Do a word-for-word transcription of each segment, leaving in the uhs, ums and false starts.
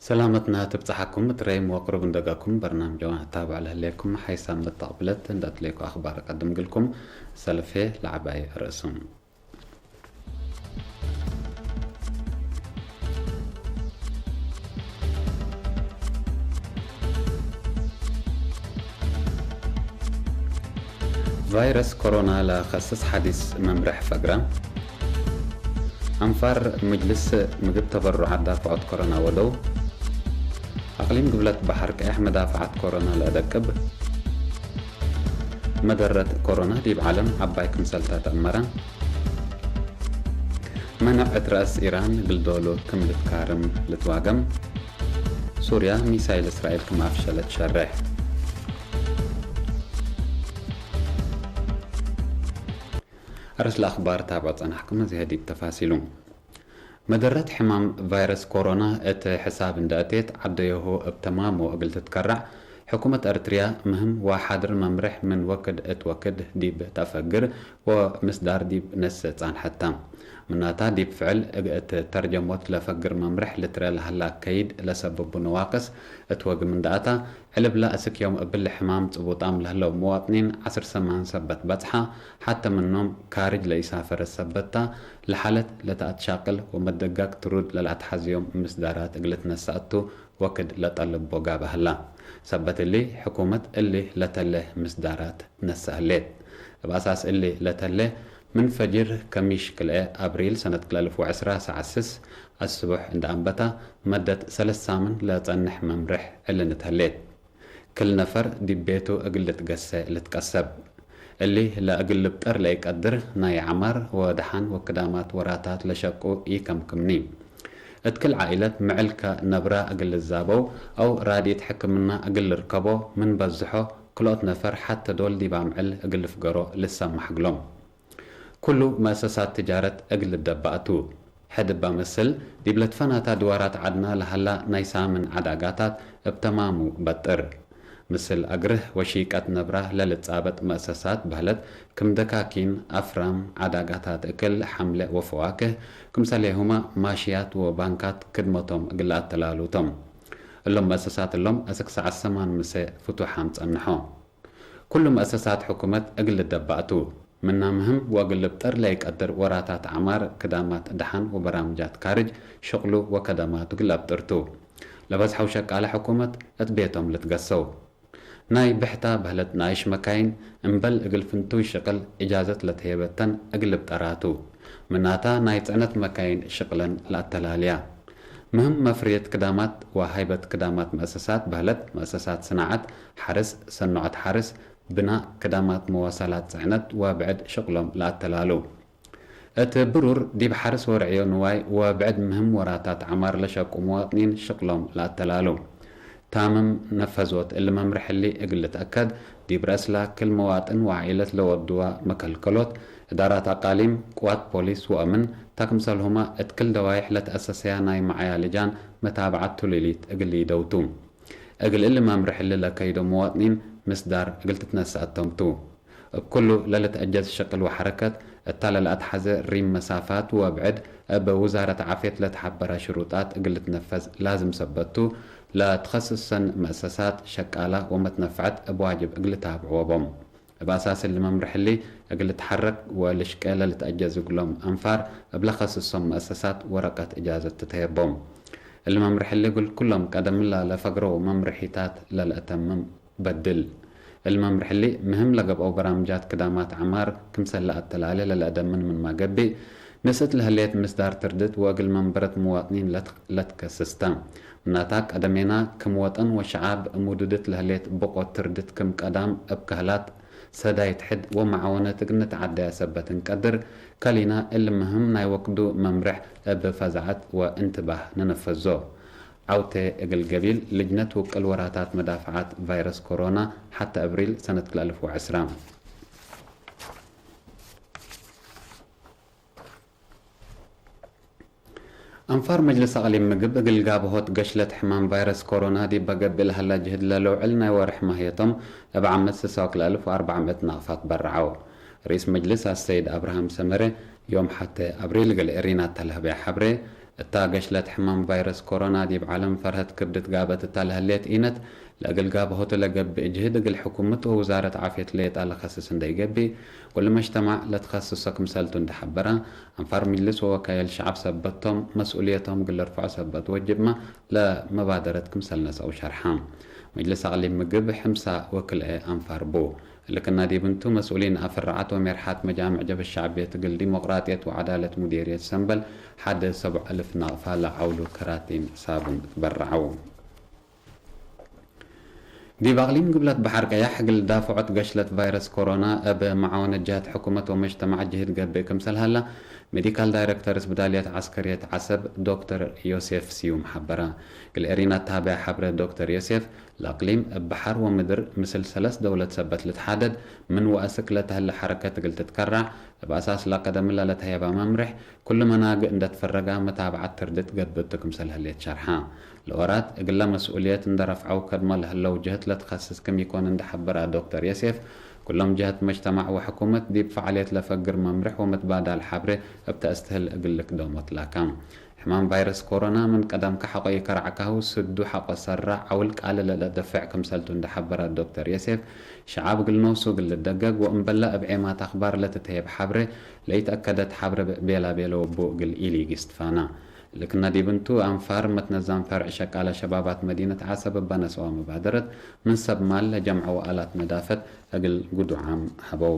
ሰላመትና ትብጽሓኩም፣ እት ረይም ወቅሩብ እንደገኩም በርናምጅ ወአታብዕ ለህሌኩም ሓይሳም መተቅብለት እንደ እትሌኩ አኽባር እቀድም ግልኩም። ሰልፌ ለዐባይ ርእሱም። ቫይረስ ኮሮና ለከስስ ሐዲስ መምርሕ ፈግረ። አንፋር ምጅልስ ምግብ ተበሩዓት ዳፍዖት ኮሮና ወደው። አቅሊም ግብለት በሐር ቀየሕ መዳፍዓት ኮሮና ለአደቅብ። መደረት ኮሮና ዲብ ዐለም ዐባይ ክምሰልታ ተአመረ። መነዕ እት ረአስ ኢራን እግል ዶሉ ክም ልትካርም ልትዋገም። ሱርያ ሚሳይል እስራኤል ክም አፍሸለት ሸሬሕ። አርስ ለአኽባር ታብዖ ጸናሕኩም፣ እዚ ዲብ ተፋሲሉ። መደረት ሕማም ቫይረስ ኮሮና እት ሕሳብ እንደ አቴት፣ ዐደዮሁ እብ ተማሙ እግል ትትከረዕ፣ ሕኩመት ኤርትርያ ምህም ወሓድር መምርሕ ምን ወክድ እት ወክድ ዲብ ተአፈግር ወምስዳር ዲብ ነስእ ጻንሐት ተ። ምናታ፣ ዲብ ፍዕል እት ተርጀሞት ለፈግር መምርሕ ልትረ ለሀላ ከይድ ለሰብቡ ነዋቅስ እት ወግም እንደ አታ፣ ዕልብለ አስክ ዮም እብሊ ሕማም ጽቡጣም ለህለው መዋጥኒን ዐስር ሰማን ሰበት በጽሐ፣ ሐተ ምኖም ካርጅ ለኢሳፈረት ሰበት ተ፣ ለሓለት ለተአትሻቅል ወመደጋግ ትሩድ ለለአትሐዝዮም ምስዳራት እግል ትነሰአቱ ወክድ ለጠልቦ ጋብእ ህላ። ሰበት እሊ፣ ሕኩመት እሊ ለተሌ ምስዳራት ትነሰእ ህሌት። እብ አሳስ እሊ ለተሌ፣ ምን ፈጅር ከሚሽ ክልኤ አብሪል ሰነት ክልኤ አልፍ ወዕስራ ሰዓት ስስ አስቡሕ እንደ አንበታ፣ መደት ሰለስ ሳምን ለጸንሕ መምርሕ ዕልንት ህሌት። ክል ነፈር ዲብ ቤቱ እግል ልትገሰ ልትቀሰብ። እሊ ለእግል ልብጠር ለኢቀድር ናይ ዐማር ወደሓን ወክዳማት ወራታት ለሸቁ ኢከምክምኒ። እት ክል ዓኢለት ምዕል ከነብራ እግል ልዛበው አው ራድየት ሕክምና እግል ልርከቦ ምን በዝሖ ክልኦት ነፈር ሐተ ዶል ዲብ አምዕል እግል ልፍገሮ ልሰማሕ እግሎም። ኩሉ መአሰሳት ትጃረት እግል ልደባእ ቱ። ሕድ እበ ምስል ዲብ ለትፈናታ ድዋራት ዐድና ለሀላ ናይ ሳምን ዐዳጋታት እብ ተማሙ በጥር። ምስል አግርህ ወሺቀት ነብራ ለልትጻበጥ መአሰሳት በህለት ክም ደካኪን፣ አፍራም፣ ዐዳጋታት እክል፣ ሐምለ ወፈዋክህ፣ ክምሰሌሁመ ማሽያት ወባንካት ክድመቶም እግል ለአተላሉ ቶም። እሎም መአሰሳት እሎም አስክ ሰዓት ሰማን ምሰ ፍቱሓም ጸንሖ። ኩሉ መአሰሳት ሕኩመት እግል ልደባእ ቱ። ምና ምህም ወእግል ልብጠር ለኢቀድር ወራታት ዐማር፣ ክዳማት ደሓን ወበራምጃት ካርጅ ሽቅሉ ወከደማቱ እግል ለአብጥር ቱ። ለበዝሐው ሸቃለ ሕኩመት እት ቤቶም ልትገሰው። ናይ ብሕታ በህለት ናይሽ መካይን እምበል እግል ፍንቱይ ሽቅል እጃዘት ለተሄበተን እግል ልብጠራ ቱ። ምናታ ናይ ጽዕነት መካይን ሽቅለን ለአተላልያ። ምህም መፍርየት ክዳማት ወሀይበት ክዳማት መአሰሳት በህለት መአሰሳት ስናዐት ሐርስ፣ ሰኖዐት ሐርስ፣ ብናእ፣ ክዳማት መዋሰላት ጽዕነት ወብዕድ ሽቅሎም ለአተላሉ። እት ብሩር፣ ዲብ ሐርስ ወርዕዮ ንዋይ ወብዕድ ምህም ወራታት ዐማር ለሸቁ መዋጥኒን ሽቅሎም ለአተላሉ። ታምም ነፈዞት እሊ መምርሕ እሊ እግል ልትአከድ፣ ዲብ ረአስላ ክል መዋጥን ወዓኢለት ለወድዋ መከልከሎት፣ እዳራት አቃሊም፣ ቅዋት ፖሊስ ወአምን፣ ታ ክምሰልሁመ እት ክል ደዋይሕ ለተአሰሰያ ናይ መዓያ ልጃን መታብዐት ቱሊሊት እግል ኢደውቱ። እግል እሊ መምርሕ እሊ ለከይዶ መዋጥኒን ምስዳር እግል ትትነሰአቶም ቱ። እብ ኩሉ ለልትአጀዝ ሽቅል ወሐረከት እታ ለለአትሐዜ ሪም መሳፋት ወብዕድ እብ ውዛረት ዓፍየት ለተሐበረ ሽሩጣት እግል ልትነፈዝ ላዝም ሰበት ቱ። ለትኸስሰን መአሰሳት፣ ሸቃላ ወመትነፈዐት እብ ዋጅብ እግል ልታብዕዎ ቦም። እብ አሳስ እሊ መምርሕ እሊ እግል ልትሐረክ ወልሽቄ ለልትአጀዝ እግሎም አንፋር እብ ለከስሶም መአሰሳት ወረቀት እጃዘት ትትሄቦም። እሊ መምርሕ እሊ እግል ኩሎም ቀደምላ ለፈግረው መምርሒታት ለልአተምም በድል። እሊ መምርሕ እሊ ምህም ለገብአው በራምጃት ክዳማት ዐማር ክምሰል ለአተላሌ ለልአደምን ምንመ ገብእ፣ ንስእት ለህሌት ምስዳር ትርድት ወእግል መንበረት ምዋጥኒን ለትክ-፣ ለትከስስ ተ። ምናታ ቀደሜና ክም ወጠን ወሸዓብ ሙዱድት ለህሌት ብቆት ትርድት ክም ቀዳም እብ ከህላት ሰዳይት ሕድ ወመዓወነት እግል ንትዓደያ ሰበት እንቀድር፣ ከሊና እሊ ምህም ናይ ወክዱ መምርሕ እብ ፈዛዐት ወእንትባህ ንነፈዞ። ዐውቴ እግል ገቢል ልጅነት ውቅል ወራታት መዳፍዓት ቫይረስ ኮሮና፣ ሐተ አብሪል ሰነት ክልኤ አልፍ ወዕስራ። አንፋር መጅልስ አቅሊም ምግብ፣ እግል ጋብሆት ገሽለት ሕማም ቫይረስ ኮሮና ዲበ ገብእ ለሀላ ጅህድ ለለውዕል ናይ ወርሕ ማህየቶም እብ ዓመት ስሳ ወክልኤ አልፍ ወአርበዕ ምእት ናቅፋት በርዐው። ርኢስ መጅልስ አሰይድ አብርሃም ሰመረ፣ ዮም ሐቴ አብሪል እግል ኤሪና እተ ለህበየ ሐብሬ፣ እታ ገሽለት ሕማም ቫይረስ ኮሮና ዲብ ዐለም ፈርሀት ክብድት ጋብአት እታ ለህሌት ኢነት፣ ለእግል ጋብሆቱ ለገብእ ጅህድ እግል ሕኩምት ወውዛረት ዓፍየት ሌጣ ለከስስ እንዴ ኢገብእ፣ ኩሉ መጅተማዕ ለትከስሶ ክምሰልቱ እንዴ ሐበረ፣ አንፋር ምጅልስ ወወካየል ሸዐብ ሰበት ቶም፣ መስኡልየቶም እግል ልርፍዖ ሰበት ወጅብመ ለመባደረት ክምሰል ነስአው ሸርሐ። መጅልስ አቅሊም ምግብ ሕምሳ ወክልኤ አንፋር ቡ። እሊ ክና ዲብ እንቱ፣ መስኡሊን አፍራዓት ወሜርሓት መጃምዕ ጀብህት ሸዕብየት እግል ዲሞቅራጥየት ወዐዳለት ሙዴርየት ሰምበል ሐድ ሰቡዕ አልፍ ናቅፋ ለዐውሉ ከራቲን ሳቡን ትበረዐው። ዲብ አቅሊም ግብለት በሐር ቀያሕ እግል ዳፍዖት ገሽለት ቫይረስ ኮሮና እብ መዓወነት ጀህት ሕኩመት ወመጅተማዕ ጅህድ ገብእ ክምሰል ሀላ፣ ሜዲካል ዳይረክተር እስብዳልየት ዐስከርየት ዐሰብ ዶክተር ዮሴፍ ስዩም ሐበረ። እግል ኤሪና እተሃበየ ሐብረ ዶክተር ዮሴፍ፣ ለአቅሊም እብ በሐር ወምድር ምስል ሰለስ ደውለት ሰበት ልትሓደድ ምን ወአስክ ለተህለ ሐረከት እግል ትትከራዕ፣ እብ አሳስ ለቀደምለ ለተህየበ መምርሕ፣ ኩሉ መናግእ እንዴ ትፈረጋ መታብዐት ትርድት ገብእቱ ክምሰል ህሌት ሸርሐ። ለወራት እግለ መስኡልየት እንዴ ረፍዐው ከድመ ለህለው ጀህት ለትከስስ ክም ኢኮን እንዴ ሐበረ ዶክተር የሴፍ፣ ኩሎም ጀህት መጅተማዕ ወሕኩመት ዲብ ፈዓልየት ለፈግር መምርሕ ወመትባዳል ሐብሬ እብ ተአስትህል እግል ልክደሞ ትላከ። ሕማም ቫይረስ ኮሮና ምን ቀደምከ ሐቆ ኢከራዕካሁ፣ ስዱ ሐቆ ሰረ፣ ዐውል ቃልለ ለደፍዕ ክምሰልቱ እንዴ ሐበረ ዶክተር የሴፍ፣ ሸዓብ እግል ኖሱ እግል ልደገግ ወእምበለ እብ ዔማት አክባር ለትትሄብ ሐብሬ ለኢተአከደት ሐብሬ ቤላ ቤለ ወቡ እግል ኢሊጊስ ትፋና። እሊ ክና ዲብ እንቱ፣ አንፋር መትነዛም ፈርዕ ሸቃለ ሸባባት መዲነት ዐሰብ እበ ነስአወ መባደረት፣ ምን ሰብ ማል ለጀምዐው አላት ነዳፈት እግል ግዱዓም ሀበው።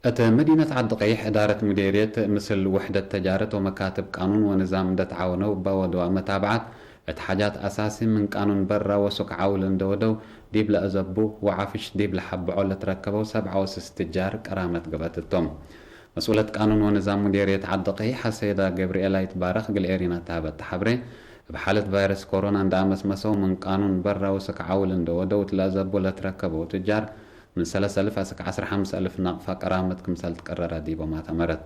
እት መዲነት ዐዲ ቀይሕ፣ እዳረት ሙዴርየት ምስል ውሕደት ተጃረት ወመካትብ ቃኑን ወንዛም እንዴ ተዓወነው እበ ወደዋ መታብዐት፣ እት ሓጃት አሳሲ ምን ቃኑን በራ ወሱክ ዐውል እንዴ ወደው ዲብ ለአዘቡ ወዓፍሽ ዲብ ለሐብዖ ለትረከበው ሰብዓ ወስስ ትጃር ቀራመት ገብአት እቶም። መስኡለት ቃኑን ወንዛም ሙዴርየት ዐዲ ቀይሕ አሰይዳ ገብርኤላ ይትባረክ እግል ኤሪና ተሀበት ሐብሬ፣ እብ ሓለት ቫይረስ ኮሮና እንዴ አመስመሰው ምን ቃኑን በራ ወሱክ ዐውል እንዴ ወደው እት ለአዘቡ ለትረከበው ትጃር፣ ምን ሰለስ አልፍ አስክ ዐስር ሐምስ አልፍ ናቅፋ ቀራመት ክምሰል ትቀረረ ዲቦም አተመረት።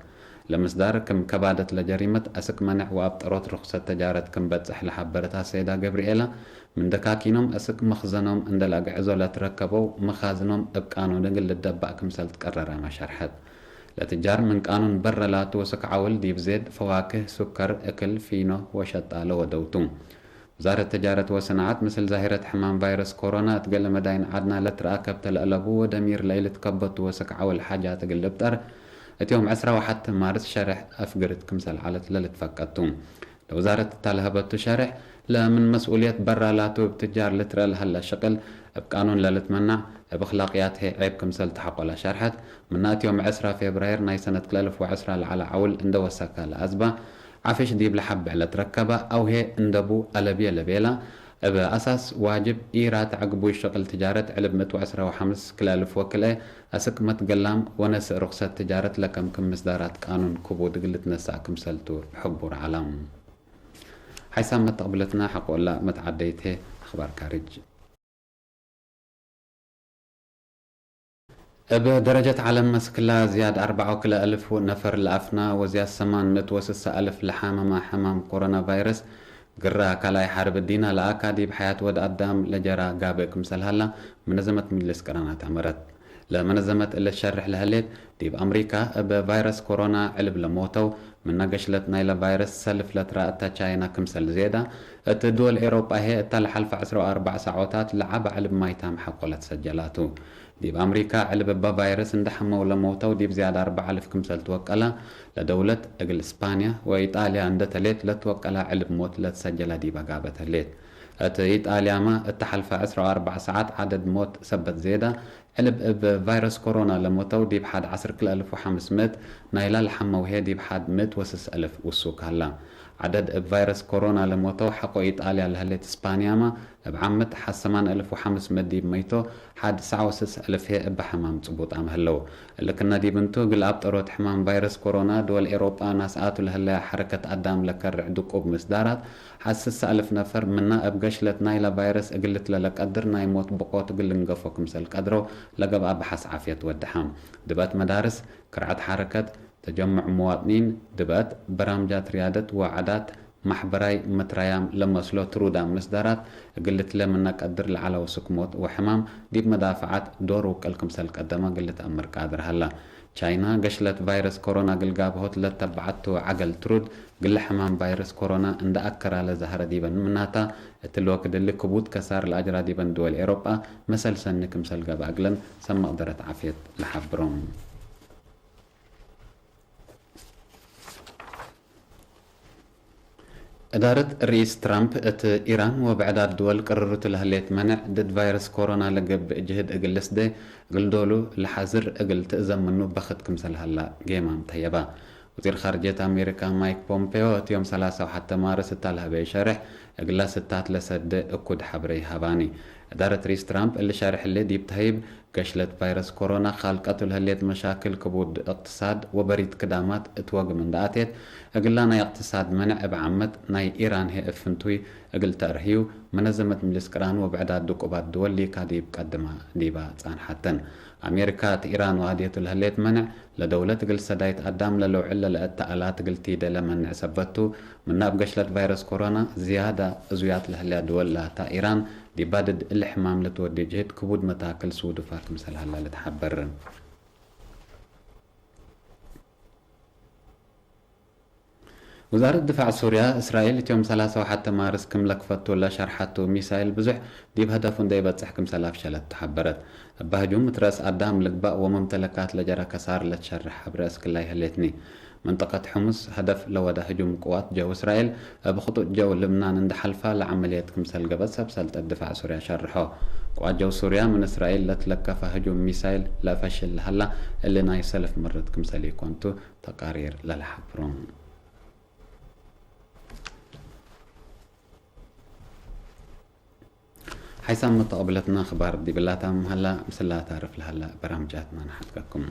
ለምስዳር ክም ከባደት ለጀሪመት አስክ መነዕ ወአብጠሮት ርክሰት ተጃረት ክም በጽሕ ለሐበረት አሰይዳ ገብርኤላ፣ ምን ደካኪኖም አስክ መክዘኖም እንዴ ለአግዕዞ ለትረከበው መኻዝኖም እብ ቃኑን እግል ልደባእ ክምሰል ትቀረረመ ሸርሐት። ለትጃር ምን ቃኑን በረ ላቱ ወስክ ዐውል ዲብ ዜድ፣ ፈዋክህ፣ ሱከር፣ እክል፣ ፊኖ ወሸጣ ለወደውቱ። ውዛረት ተጃረት ወሰናዐት፣ ምስል ዛሂረት ሕማም ቫይረስ ኮሮና፣ እት ገሌ መዳይን ዐድና ለትረአከብ ተ ለአለቡ ወደሚር ለኢልትከበቱ ወስክ ዐውል ሓጃት እግል ልብጠር፣ እት ዮም ዕስራ ወሐት ማርስ ሸርሕ አፍግርት ክምሰል ዐለት ለልትፈቀድ ቱ። ለውዛረት እታ ለሀበቱ ሸርሕ፣ ለምን መስኡልየት በራ ላቱ እብ ትጃር ልትረአ ለሀለ ሽቅል፣ እብ ቃኑን ለልትመናዕ፣ እብ እክላቅያት ህይ ዔብ ክምሰል ተሐቆለ ሸርሐት፣ ምና እት ዮም ዕስራ ፌብራይር ናይ ሰነት ክልኤ አልፍ ወዕስራ ለዐለ ዐውል እንዴ ወሰከ ለአዝባ፣ ዐፍሽ ዲብ ለሐብዕ ለትረከበ አው ህይ እንዴ ቡ አለብየ ለቤላ፣ እብ አሳስ ዋጅብ ኢራትዕ ግቡይ ሽቅል ትጃረት ዕልብ ምእት ወዕስራ ወሐምስ ክልኤ አልፍ ወክልኤ አስክ መትገላም ወነስእ ርክሰት ትጃረት ለከምክም ምስዳራት ቃኑን ክቡድ እግል ልትነሳእ ክምሰልቱ ሕቡር ዐለ። ሓይሳም መተቅብለትና ሐቆላ መትዓደይት ህይ አክባር ካርጅ። እብ ደረጀት ዐለም መስክላ ዝያድ አርበዕ ወክልኤ አልፍ ነፈር ለአፍና ወዝያድ ሰማን ምእት ወስሰ አልፍ ለሓመመ ሕማም ኮሮና ቫይረስ፣ ግረ ካልኣይ ሐርብ እዲና ለአካ ዲብ ሐያት ወድ አዳም ለጀራ ጋብእ ክምሰል ሀላ መነዘመት ምጅልስ ቅራናት አመረት። ለመነዘመት እለ ትሸርሕ ለህሌት፣ ዲብ አምሪካ እብ ቫይረስ ኮሮና ዕልብ ለሞተው፣ ምነ ገሽለት ናይለ ቫይረስ ሰልፍ ለትረአ እተ ቻይና ክምሰል ዜዳ፣ እት ድወል ኤሮጳ ህዬ እተ ለሐልፈ ዕስራ ወአርበዕ ሳዖታት ለዐበ ዕልብ ማይታም ሐቆ ለትሰጀላቱ። ዲብ አምሪካ ዕልብ እበ ቫይረስ እንዴ ሐመው ለሞተው ዲብ ዝያድ አርበዕ አልፍ ክምሰል ትወቀላ፣ ለደውለት እግል እስፓንያ ወኢጣልያ እንዴ ተሌት ለትወቀላ ዕልብ ሞት ለትሰጀላ ዲበ ጋበት ህሌት። እት ኢጣልያመ እተ ሐልፈ ዕስራ ወአርበዕ ሳዐት ዐደድ ሞት ሰበት ዜዳ፣ ዕልብ እብ ቫይረስ ኮሮና ለሞተው ዲብ ሐድ ዐስር ክልኤ አልፍ ወሐምስ ምእት፣ ናይላ ለሐመው ህዬ ዲብ ሐድ ምእት ወስስ አልፍ ውሱክ ሀላ። ዐደድ እብ ቫይረስ ኮሮና ለሞተው ሐቆ ኢጣልያ ለህሌት እስፓንያመ፣ እብ ዓመት ሐድ ሰማን አልፍ ወሐምስ ምእት ዲብ መይቶ፣ ሐድ ትስዓ ወስስ አልፍ ህዬ እበ ሕማም ጽቡጣም ህለው። እሊ ክነ ዲብ እንቱ፣ እግል አብጠሮት ሕማም ቫይረስ ኮሮና፣ ድወል ኤሮጳ ናስአቱ ለህለያ ሐረከት አዳም ለከርዕ ድቁብ ምስዳራት፣ ሐድ ስሰ አልፍ ነፈር ምና እብ ገሽለት ናይለ ቫይረስ እግል ልትለ ለቀድር ናይ ሞት ብቆት እግል ልንገፎ ክምሰል ቀድረው ለገብአ በሐስ ዓፍየት ወደሐ። ድብአት መዳርስ፣ ክርዐት ሐረከት፣ ተጀሙዕ ሙዋጥኒን፣ ድብአት በራምጃት ርያደት ወዐዳት ማሕበራይ መትራያም ለመስሎ ትሩዳም ምስዳራት እግል ልትለ ምነ ቀድር ለዐለው ስክሞት ወሕማም ዲብ መዳፈዓት ዶር ውቅል ክምሰል ቀደመ እግል ልትአምር ቃድር ሀላ። ቻይና፣ ገሽለት ቫይረስ ኮሮና እግል ጋብሆት ለተበዐቱ ዐገል ትሩድ፣ ግለ ሕማም ቫይረስ ኮሮና እንደ አከራለ ዘሀረ ዲበን ምናታ፣ እትሊ ወክድ እሊ ክቡድ ከሳር ለአጅራ ዲበን ድወል ኤሮጳ መሰል ሰኒ ክምሰል ገብአ እግለን ሰብ መቅደረት ዓፍየት ለሐብሮም። እዳረት ርኢስ ትራምፕ እት ኢራን ወብዕዳት ድወል ቅርርቱ ለህሌት መነዕ ድድ ቫይረስ ኮሮና ለገብእ ጅህድ እግል ልስዴ እግል ዶሉ ለሐዝር እግል ትእዘም ምኑ በክት ክምሰል ሀላ ጌማም ተየባ። ወዚር ኻርጅየት አሜሪካ ማይክ ፖምፔዮ እት ዮም ሰላሳ ወሐተ ማርስ እታ ለሀበየ ሸርሕ፣ እግላ ስታት ለሰደ እኩድ ሐብሬ ሀባኒ። እዳረት ርኢስ ትራምፕ እሊ ሸርሕ እሊ ዲብ ተህይብ፣ ገሽለት ቫይረስ ኮሮና ካልቀቱ ለህሌት መሻክል ክቡድ እቅትሳድ ወበሪት ክዳማት እት ወግም እንደ አቴት፣ እግላ ናይ እቅትሳድ መነዕ እብ ዓመት ናይ ኢራን ህዬ እብ ፍንቱይ እግል ተአርህዩ፣ መነዘመት ምጅልስ ቅራን ወብዕዳት ድቁባት ድወል ሊካ ዲብ ቀድማ ዲባ ጻንሐተን። አሜሪካ እት ኢራን ወአድየቱ ለህሌት መነዕ፣ ለደውለት እግል ሰዳይት አዳም ለለውዕል ለለአተ አላት እግል ቲደ ለመንዕ ሰበት ቱ፣ ምነ እብ ገሽለት ቫይረስ ኮሮና ዝያዳ እዙያት ለህልያ ድወል ላታ ኢራን፣ ዲባ ድድ እሊ ሕማም ልትወዴ ጅህድ ክቡድ መታክል ሱዱፋ ክምሰል ሀላ ልትሐበር። ውዛረት ድፋዕ ሱርያ፣ እስራኤል እት ዮም ሰላሳ ወሐተ ማርስ ክም ለክፈቱ ለሸርሐቱ ሚሳይል ብዙሕ ዲብ ሀደፉ እንዴ ኢበጽሕ ክምሰል አፍሸለት ተሐበረት። እበ ህጁም እት ረአስ አዳም ልግባእ ወመምተለካት ለጀረ ከሳር ለትሸርሕ ሐብሬ አስክላይ ህሌትኒ። መንጠቀት ሕሙስ ሀደፍ ለወደ ህጁም ቅዋት ጀው እስራኤል እብ ክጡጥ ጀው ልብናን እንደ ሐልፋ ለዐመልየት ክምሰል ገበት ሰብ ሰልጠት ድፋዕ ሱርያ ሸርሖ። ቅዋት ጀው ሱርያ ምን እስራኤል ለትለከፈ ህጁም ሚሳይል ለፈሽል ለሀላ እሊ ናይ ሰልፍ ምርት ክምሰል ኢኮን ቱ ተቃሪር ለለሐብሮ። ሓይሳም መተቀብለትና አኽባር ዲብ ላታም ሀላ፣ ምስላ ታርፍ ለሀላ በራምጃትና ነሓድገኩም።